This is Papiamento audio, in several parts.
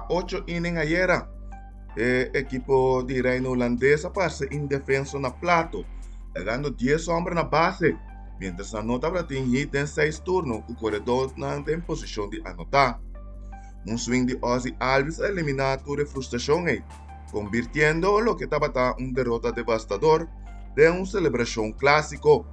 ocho inning ayera, e ekipo di Reino Hulandes a parse indefenso na plato, lagando dies homber na base, mientras nan no tabata tin hit den seis turno ku koredónan den posishon di anotá. Un swing di Ozzie Albies a eliminá tur e frustrashon ei, konbirtiendo loke tabata un derota devastador den un selebrashon klásiko.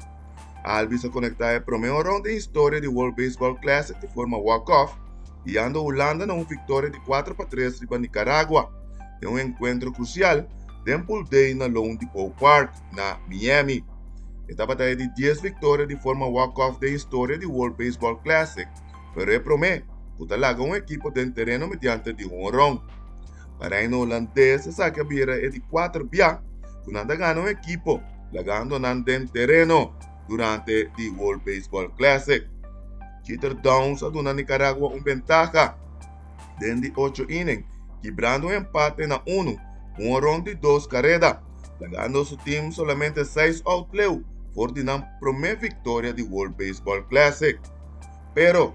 Albies a konektá e promé horon den historia di World Baseball Classic di forma walk-off, guiando Hulanda na un viktoria di kuater pa tres riba Nicaragua den un enkuentro krusial den Pool D na Loan Depot Park na Miami. E tabata e di dies viktoria di forma walk-off den historia di World Baseball Classic, pero e promé ku ta laga un ekipo den tereno mediante di un horon. Pa Reino Hulandes esaki a bira e di kuater bia ku nan ta gana un ekipo lagando nan den tereno durante di World Baseball Classic. Jeter Downs a duna Nicaragua un bentaha den di ocho inning, kibrando un empate na unu ku un horon di dos kareda, lagando su team solamente seis out leu for di nan promé viktoria di World Baseball Classic. Pero,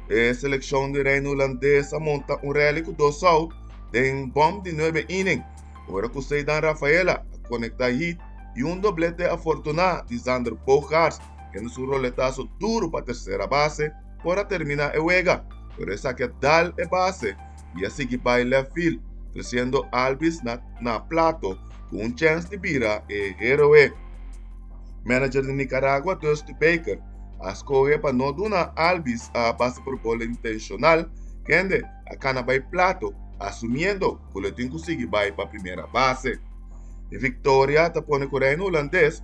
e selekshon di Reino Hulandes a monta un rally ku dos out den bòm di nuebe inning, ora ku Ceydan Rafaela a konektá hit i un doblete afortuná di Xander Bogaerts kende su roletaso duru pa tersera base por a terminá e wega, pero esaki a dal e base i a sigui bai left field, tresiendo Albies na na plato ku un chèns di bira e héroe. Manager di Nicaragua, Dusty Baker, a skohe pa no duna Albies a base por bola intenshonal, kende a kana bai plato, asumiendo ku lo tin ku sigui bai pa primera base. E viktoria ta pone ku Reino Hulandes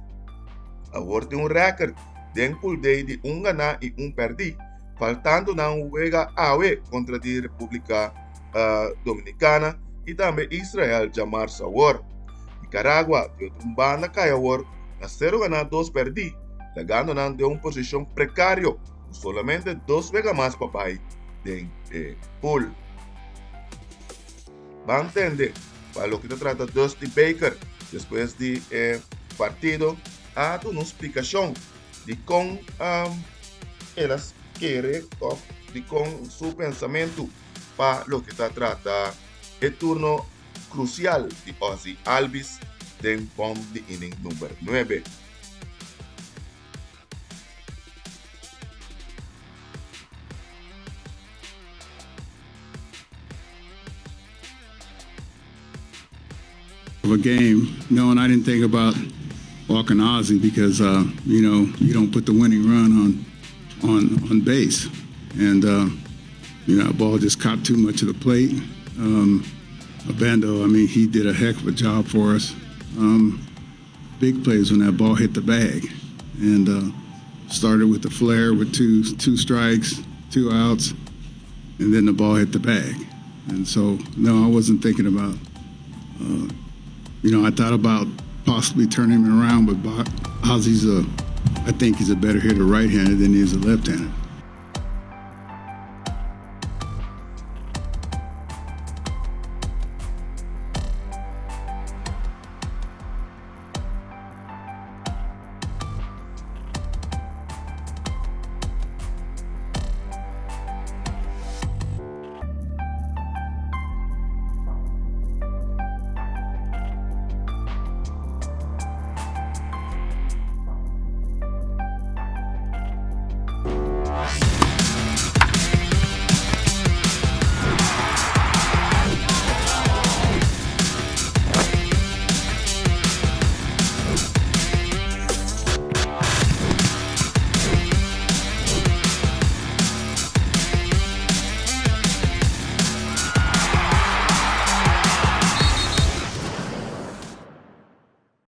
awor tin un rèkert den Pool D di un ganá i un pèrdí, faltando nan wega awe kontra di Repúblika Dominikana i tambe Israel djamars awor. Nicaragua di otro un banda kai awor na sero ganá dos pèrdí, lagando nan den un posishon prekario ku solamente dos wega mas pa bai den e pool. Ban tende pa loke ta trata Dusty Baker despues di e partido a duna un splikashon di kon el a kere òf di kon su pensamentu pa loke ta trata e turno krusial di Ozzie Albies den bòm di inning number nuebe. Of a game. No, and I didn't think about walking Ozzie because, uh, you know, you don't put the winning run on on on base. And, uh, you know, ball just caught too much of the plate. Um, Abando, I mean, he did a heck of a job for us. Um, big plays when that ball hit the bag. And uh, started with the flare with two two strikes, two outs, and then the ball hit the bag. And so, no, I wasn't thinking about, uh, you know, I thought about possibly turning him around, but Ozzie's a, I think he's a better hitter right-handed than he is a left-handed.